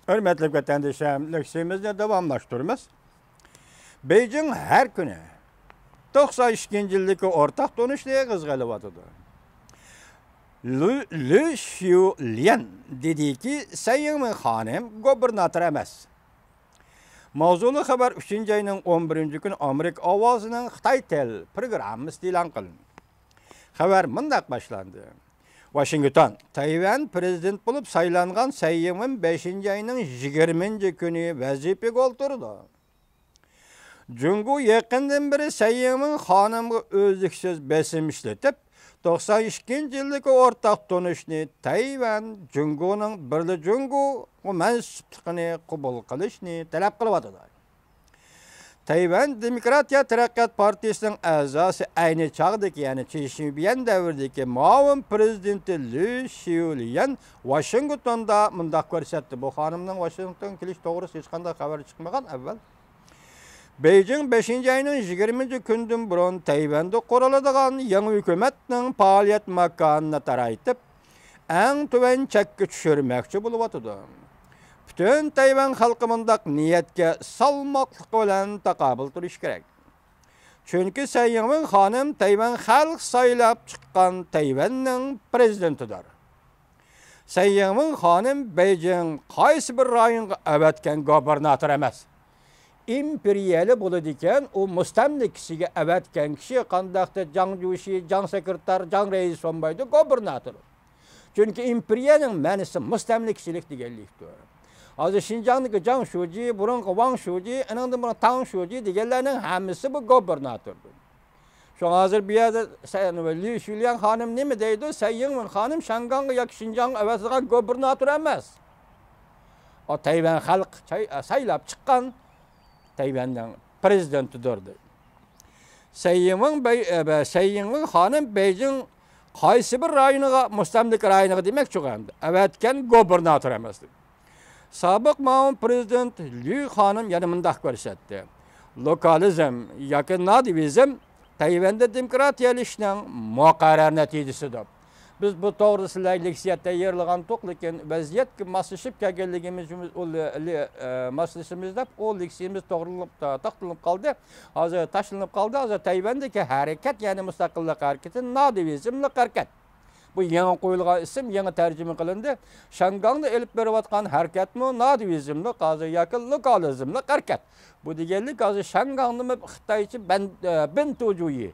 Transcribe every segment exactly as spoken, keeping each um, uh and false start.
ھۆرمەتلىك ۋەتەندىشىم، لېكسىيىمىزنى داۋاملاشتۇرىمىز. بېيجىڭ ھەر كۈنى توقسان ئىككىنچى يىلدىكى ئورتاق تونۇشنى قىزغىنلىۋاتىدۇ. لۈ، لۈ شيۇليەن دېدىكى، سەي يىڭۋېن خانىم گۇبېرناتور ئەمەس. ماۋزۇلۇق خەۋەر ئۈچىنچى ئاينىڭ ئون بىرىنچى كۈنى ئامېرىكا ئاۋازىنىڭ خىتاي تىل پروگراممىسىدا ئېلان قىلىندى. خەۋەر مۇنداق باشلاندى. ۋاشىنگتون، تەيۋەن پىرېزىدېنت بولۇپ سايلانغان سەي يىڭۋېن بەشىنچى ئاينىڭ يىگىرمىنچى كۈنى ۋەزىپىگە ئولتۇرىدۇ. جۇڭگو يېقىندىن بېرى سەي يىڭۋېن خانىمغا ئۈزلۈكسىز بېسىم ئىشلىتىپ، توقسان ئىككىنچى يىلدىكى ئورتاق تونۇشنى تەيۋەن جۇڭگونىڭ بىرلا جۇڭگوغا مەنسۇپلۇقىنى قوبۇل قىلىشنى تەلەپ قىلىۋاتىدۇ. تەيۋەن دېموكراتىيە تەرەققىيات پارتىيىسىنىڭ ئەزاسى، ئەينى چاغدىكى، يەنى چى شىنبيەن دەۋرىدىكى مۇئاۋىن پىرېزىدېنتى لۈ شيۇليەن ۋاشىنگتوندا مۇنداق كۆرسەتتى. بۇ خانىمنىڭ ۋاشىنگتونغا كېلىش توغرىسىدا ھېچقانداق خەۋەر چىقمىغان ئەۋۋەل. بېيجىڭ بەشىنچى ئاينىڭ يىگىرمىنچى كۈنىدىن بۇرۇن تەيۋەندە قۇرۇلىدىغان يېڭى ھۆكۈمەتنىڭ پائالىيەت ماكانىنى تارايتىپ، ئەڭ تۆۋەن چەككە چۈشۈرمەكچى بولۇۋاتىدۇ. پۈتۈن تەيۋەن خەلقى مۇنداق نىيەتكە سالماقلىق بىلەن تاقابىل تۇرۇشى كېرەك. چۈنكى سەي يىڭۋېن خانىم تەيۋەن خەلقى سايلاپ چىققان تەيۋەننىڭ پىرېزىدېنتىدۇر. سەي يىڭۋېن خانىم بېيجىڭ قايسى بىر رايونغا ئەۋەتكەن گوبېرناتور ئەمەس. ئىمپېرىيەلى بولىدىكەن، ئۇ مۇستەملىكىسىگە ئەۋەتكەن كىشى قانداقتۇر جاڭ جۈشى، جاڭ سېكرېتار، جاڭ رەئىس بولمايدۇ، گوبېرناتور. چۈنكى ئىمپېرىيەنىڭ مەنىسى مۇستەملىكىچىلىك دېگەنلىكتۇر. ھازىر شىنجاڭدىكى جاڭ شۇجى، بۇرۇنقى ۋاڭ شۇجى، ئېنىڭدىن بۇرۇن تاڭ شۇجى دېگەنلەرنىڭ ھەممىسى بۇ گوبېرناتوردۇر. شۇڭا ھازىر بۇ يەردە سەي، لۈ شۈليەن خانىم نېمە دەيدۇ؟ سەي يىڭۋېن خانىم شياڭگاڭغا ياكى شىنجاڭغا ئەۋەتىدىغان گوبېرناتور ئەمەس. ئۇ تەيۋەن خەلقى ساي-، سايلاپ چىققان تەيۋەننىڭ پىرېزىدېنتىدۇر دەيدۇ. سەي يىڭۋېن بەي-، ئە، بە-، سەي يىڭۋېن خانىم بېيجىڭ قايسى بىر رايونىغا، مۇستەملىكە رايونىغا دېمەكچىغۇ ئەمدى، ئەۋەتكەن گوبېرناتور ئەمەس. سابىق مۇئاۋىن پىرېزىدېنت لۈ خانىم يەنە مۇنداق كۆرسەتتى. لوكالىزم ياكى نادىۋىزم تەيۋەندە دېموكراتىيەلىشىشنىڭ مۇقەررەر نەتىجىسىدۇر. بىز بۇ توغرىدا سىلەرگە لېكسىيە تەييارلىغانتۇق، لېكىن ۋەزىيەتكە ماسلىشىپ كەلگەنلىكىمىز، ئۇ لې-، لې-، ئە، ماسلىشىمىز دەپ، ئۇ لېكسىيىمىز توغرىلىنىپ، تا-، توختىلىنىپ قالدى. ھازىر تاشلىنىپ قالدى. ھازىر تەيۋەندىكى ھەرىكەت، يەنى مۇستەقىللىق ھەرىكىتى نادىۋىزملىق ھەرىكەت. بۇ يېڭى قويۇلغان ئىسىم، يېڭى تەرجىمە قىلىندى. شياڭگاڭدا ئېلىپ بېرىۋاتقان ھەرىكەتمۇ نادىۋىزملىق، ھازىر ياكى لوكالىزملىق ھەرىكەت. بۇ دېگەنلىك ھازىر شياڭگاڭنىمۇ خىتايچە بەن-، ئە، بىنتۇجۇيى.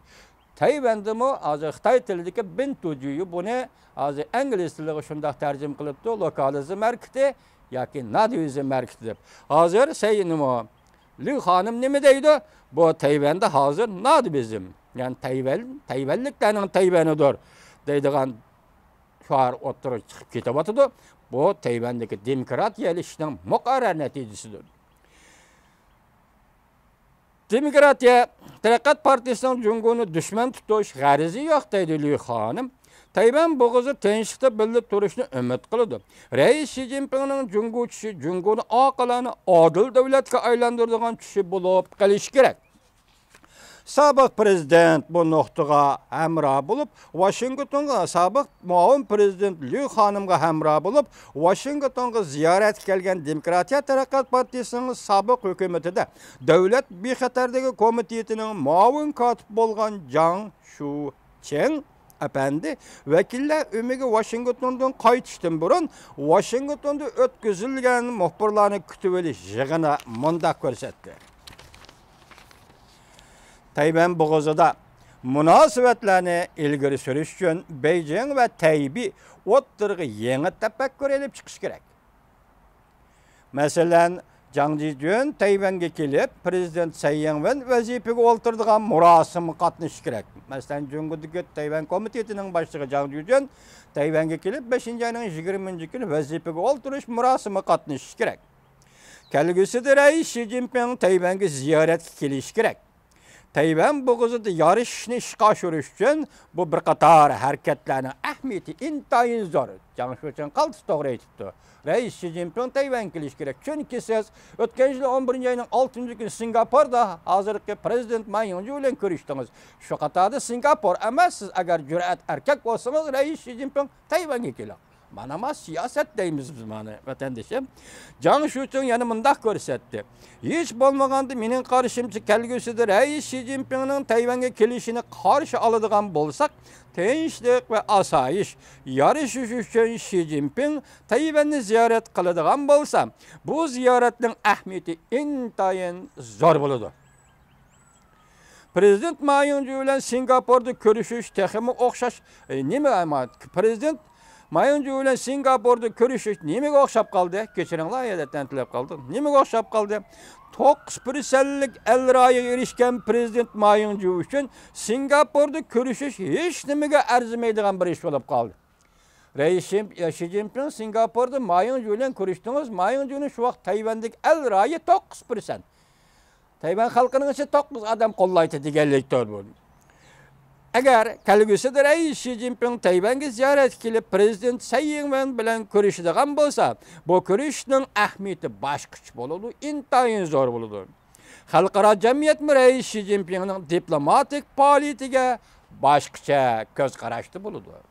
تەيۋەندىمۇ ھازىر خىتاي تىلىدىكى بىنتۇجۇيى، بۇنى ھازىر ئىنگلىز تىلىغا شۇنداق تەرجىمە قىلىپتۇ، لوكالىزم ھەرىكىتى ياكى نادىۋىزم ھەرىكىتى دەپ. ھازىر سەي نېمە، لۈ خانىم نېمە دەيدۇ؟ بۇ تەيۋەندە ھازىر نادىۋىزم، يەنى تەيۋەن، تەيۋەنلىكلەرنىڭ تەيۋەنىدۇر دەيدىغان شوئار ئوتتۇرىغا چىقىپ كېتىۋاتىدۇ. بۇ تەيۋەندىكى دېموكراتىيەلىشىشنىڭ مۇقەررەر نەتىجىسىدۇر. دېموكراتىيە تەرەققىيات پارتىيىسىنىڭ جۇڭگونى دۈشمەن تۇتۇش غەرىزى يوق، دەيدۇ لۈ خانىم. تەيۋەن بوغۇزى تىنچلىقتا بىللە تۇرۇشنى ئۈمىد قىلىدۇ. رەئىس شى جىنپىڭنىڭ جۇڭگو چۈشى جۇڭگونى ئاقىلانە ئادىل دۆلەتكە ئايلاندۇرىدىغان چۈشى بولۇپ قېلىشى كېرەك. سابىق پىرېزىدېنت بۇ نۇقتىغا ھەمراھ بولۇپ، ۋاشىنگتونغا، سابىق مۇئاۋىن پىرېزىدېنت لۈ خانىمغا ھەمراھ بولۇپ، ۋاشىنگتونغا زىيارەتكە كەلگەن دېموكراتىيە تەرەققىيات پارتىيىسىنىڭ سابىق ھۆكۈمىتىدە دۆلەت بىخەتەرلىكى كومىتېتىنىڭ مۇئاۋىن كاتىپى بولغان جاڭ شۇچېڭ ئەپەندى ۋەكىللەر ئۆمىكى ۋاشىنگتوندىن قايتىشتىن بۇرۇن، ۋاشىنگتوندا ئۆتكۈزۈلگەن مۇخبىرلارنى كۈتۈۋېلىش يىغىنى مۇنداق كۆرسەتتى. تەيۋەن بوغۇزىدا مۇناسىۋەتلەرنى ئىلگىرى سۈرۈش ئۈچۈن بېيجىڭ ۋە تەيبېي ئوتتۇرىغا يېڭى تەپەككۇر ئېلىپ چىقىشى كېرەك. مەسىلەن، جاڭ جىجۈن تەيۋەنگە كېلىپ، پىرېزىدېنت سەي يىڭۋېن ۋەزىپىگە ئولتۇرىدىغان مۇراسىمغا قاتنىشىشى كېرەك. مەسىلەن، جۇڭگودىكى تەيۋەن كومىتېتىنىڭ باشلىقى جاڭ جىجۈن تەيۋەنگە كېلىپ، بەشىنچى ئاينىڭ يىگىرمىنچى كۈنى ۋەزىپىگە ئولتۇرۇش مۇراسىمىغا قاتنىشىشى كېرەك. كەلگۈسىدە رەئىس شى جىنپىڭ تەيۋەنگە زىيارەتكە كېلىشى كېرەك. تەيۋەن بوغۇزىدا يارىشىشنى ئىشقا ئاشۇرۇش ئۈچۈن بۇ بىر قاتار ھەرىكەتلەرنىڭ ئەھمىيىتى ئىنتايىن زور. جاڭ شۇچېڭ قالتىس توغرا ئېيتىپتۇ. رەئىس شى جىنپىڭ تەيۋەنگە كېلىشى كېرەك. چۈنكى سىز ئۆتكەن يىلى ئون بىرىنچى ئاينىڭ ئالتىنچى كۈنى سىنگاپوردا ھازىرقى پىرېزىدېنت ما يىڭجۇ بىلەن كۆرۈشتىڭىز. شۇ قاتاردا سىنگاپور ئەمەس، سىز ئەگەر جۈرئەت ئەركەك بولسىڭىز، رەئىس شى جىنپىڭ تەيۋەنگە كېلىڭ. مانا ما سىياسەت دەيمىز بىز مانا، ۋەتەندىشىم. جاڭ شۇچىڭ يەنە مۇنداق كۆرسەتتى. ھېچ بولمىغاندا مېنىڭ قارىشىمچە، كەلگۈسىدە رەئىس شى جىنپىڭنىڭ تەيۋەنگە كېلىشىنى قارشى ئالىدىغان بولساق، تىنچلىق ۋە ئاسايىش يارىشىش ئۈچۈن شى جىنپىڭ تەيۋەننى زىيارەت قىلىدىغان بولسا، بۇ زىيارەتنىڭ ئەھمىيىتى ئىنتايىن زور بولىدۇ. پرېزىدېنت ما يىڭجۇ بىلەن سىنگاپوردا كۆرۈشۈش تېخىمۇ ئوخشاش، ئى، نېمە، ئەمما پرېزىدېنت ما يىڭجۇ بىلەن سىنگاپوردا كۆرۈشۈش نېمىگە ئوخشاپ قالدى؟ كېچىرىڭلار، ھەدەتتىن تىلەپ قالدىم. نېمىگە ئوخشاپ قالدى؟ توققۇز پىرسەنتلىك ئەل رايىغا ئېرىشكەن پرېزىدېنت ما يىڭجۇ ئۈچۈن سىنگاپوردا كۆرۈشۈش ھېچ نېمىگە ئەرزىمەيدىغان بىر ئىش بولۇپ قالدى. رەئىس شى، شى جىنپىڭ سىنگاپوردا ما يىڭجۇ بىلەن كۆرۈشتىڭىز. ما يىڭجۇنى شۇ ۋاقىت تەيۋەندىكى ئەل رايى توققۇز پىرسەنت. تەيۋەن خەلقىنىڭ ئىچىدە توققۇز ئادەم قوللايتتى دېگەنلىكتۇر بۇ. ئەگەر كەلگۈسىدە رەئىس شى جىنپىڭ تەيۋەنگە زىيارەتكە كېلىپ، پرېزىدېنت سەي يىڭۋېن بىلەن كۆرۈشىدىغان بولسا، بۇ كۆرۈشۈشنىڭ ئەھمىيىتى باشقىچە بولىدۇ، ئىنتايىن زور بولىدۇ. خەلقئارا جەمئىيەتمۇ رەئىس شى جىنپىڭنىڭ دىپلوماتىك پائالىيىتىگە باشقىچە كۆز قاراشتا بولىدۇ.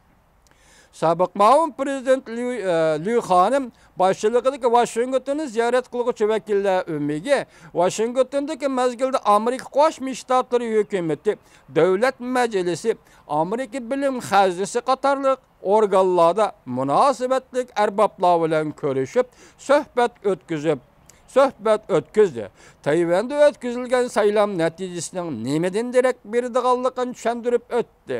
سابىق مۇئاۋىن پرېزىدېنت ليۇ، ئە، ليۇ خانىم باشچىلىقىدىكى ۋاشىنگتوننى زىيارەت قىلغۇچى ۋەكىللەر ئۆمىكى ۋاشىنگتوندىكى مەزگىلدە ئامېرىكا قوشما شتاتلىرى ھۆكۈمىتى، دۆلەت مەجلىسى، ئامېرىكا بىلىم خەزنىسى قاتارلىق ئورگانلاردا مۇناسىۋەتلىك ئەربابلار بىلەن كۆرۈشۈپ، سۆھبەت ئۆتكۈزۈپ، سۆھبەت ئۆتكۈزدى. تەيۋەندە ئۆتكۈزۈلگەن سايلام نەتىجىسىنىڭ نېمىدىن دېرەك بېرىدىغانلىقىنى چۈشەندۈرۈپ ئۆتتى.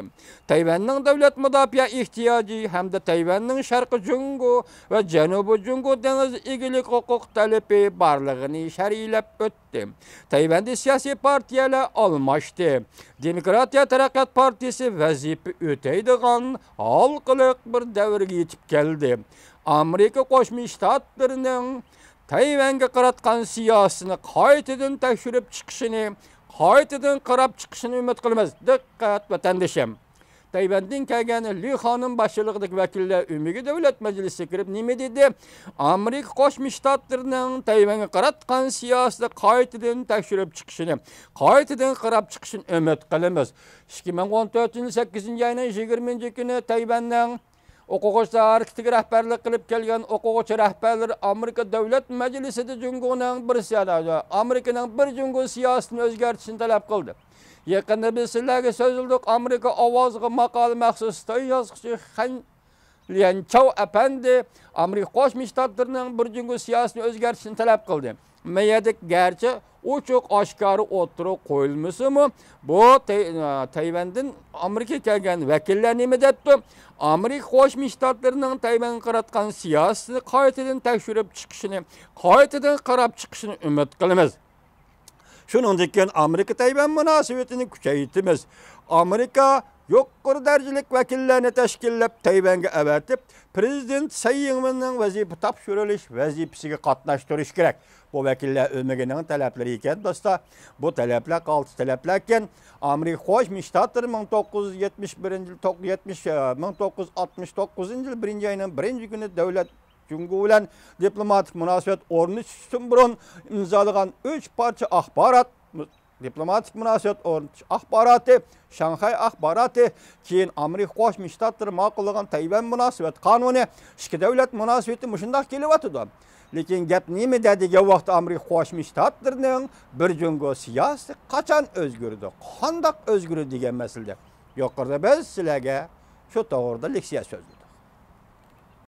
تەيۋەننىڭ دۆلەت مۇداپىئە ئېھتىياجى ھەمدە تەيۋەننىڭ شەرقىي جۇڭگو ۋە جەنۇبىي جۇڭگو دېڭىز ئىگىلىك ھوقۇق تەلىپى بارلىقىنى شەرھلەپ ئۆتتى. تەيۋەندە سىياسىي پارتىيەلەر ئالماشتى. دېموكراتىيە تەرەققىيات پارتىيىسى ۋەزىپە ئۆتەيدىغان ھالقىلىق بىر دەۋرگە يېتىپ كەلدى. ئامېرىكا قوشما شتاتلىرىنىڭ تەيۋەنگە قاراتقان سىياسىتىنى قايتىدىن تەكشۈرۈپ چىقىشىنى، قايتىدىن قاراپ چىقىشىنى ئۈمىد قىلىمىز. دىققەت، ۋەتەندىشىم! تەيۋەندىن كەلگەن لى خانىم باشچىلىقىدىكى ۋەكىللەر ئۆمىكى دۆلەت مەجلىسىگە كىرىپ نېمە دېدى؟ ئامېرىكا قوشما شتاتلىرىنىڭ تەيۋەنگە قاراتقان سىياسىتىنى قايتىدىن تەكشۈرۈپ چىقىشىنى، قايتىدىن قاراپ چىقىشىنى ئۈمىد قىلىمىز. ئىككى مىڭ ئون تۆتىنچى يىل سەككىزىنچى ئاينىڭ يىگىرمىنچى كۈنى تەيۋەننىڭ ئوقۇغۇچىلار ھەرىكىتىگە رەھبەرلىك قىلىپ كەلگەن ئوقۇغۇچى رەھبەرلىرى ئامېرىكا دۆلەت مەجلىسىدە جۇڭگونىڭ بىر سىيا-، ئامېرىكىنىڭ بىر جۇڭگو سىياسىتىنى ئۆزگەرتىشنى تەلەپ قىلدى. يېقىندا بىز سىلەرگە سۆزلىدۇق، ئامېرىكا ئاۋازىغا ماقالە مەخسۇس خىتاي يازغۇچى خەن ليەنچاۋ ئەپەندى ئامېرىكا قوشما شتاتلىرىنىڭ بىر جۇڭگو سىياسىتىنى ئۆزگەرتىشنى تەلەپ قىلدى. مەيەردە گەرچە ئوچۇق ئاشكارا ئوتتۇرىغا قويۇلمىسىمۇ، بۇ تەي-، تەيۋەندىن ئامېرىكىغا كەلگەن ۋەكىللەر نېمە دەپتۇ؟ ئامېرىكا قوشما شتاتلىرىنىڭ تەيۋەنگە قاراتقان سىياسىتىنى قايتىدىن تەكشۈرۈپ چىقىشىنى، قايتىدىن قاراپ چىقىشىنى ئۈمىد قىلىمىز. شۇنىڭدىن كېيىن ئامېرىكا تەيۋەن مۇناسىۋىتىنى كۈچەيتىمىز. ئامېرىكا يۇقىرى دەرىجىلىك ۋەكىللەرنى تەشكىللەپ، تەيۋەنگە ئەۋەتىپ، پرېزىدېنت سەي يىڭۋېننىڭ ۋەزىپە تاپشۇرۇۋېلىش ۋەزىپىسىگە قاتناشتۇرۇش كېرەك. بۇ ۋەكىللەر ئۆمىكىنىڭ تەلەپلىرى ئىكەن، دوستلار. بۇ تەلەپلەر قالتىس تەلەپلەركەن. ئامېرىكا قوشما شتاتلىرى مىڭ توققۇز يۈز يەتمىش بىرىنچى يىل، توق-، يەتمىش، ئە، مىڭ توققۇز يۈز ئاتمىش توققۇزىنچى يىل بىرىنچى ئاينىڭ بىرىنچى كۈنى دۆلەت جۇڭگو بىلەن دىپلوماتىك مۇناسىۋەت ئورنىتىشتىن بۇرۇن ئىمزالىغان ئۈچ پارچە ئاخبارات، دىپلوماتىك مۇناسىۋەت ئورنىتىش ئاخباراتى، شاڭخەي ئاخباراتى، كېيىن ئامېرىكا قوشما شتاتلىرى ماقۇللىغان تەيۋەن مۇناسىۋەت قانۇنى، ئىككى دۆلەت مۇناسىۋىتى مۇشۇنداق كېلىۋاتىدۇ. لېكىن گەپ نېمىدە دېگەن ۋاقىتتا ئامېرىكا قوشما شتاتلىرىنىڭ بىر جۇڭگو سىياسىتى قاچان ئۆزگىرىدۇ، قانداق ئۆزگىرىدۇ دېگەن مەسىلىدە يۇقىرىدا بىز سىلەرگە شۇ توغرىدا لېكسىيە سۆزلىدۇق.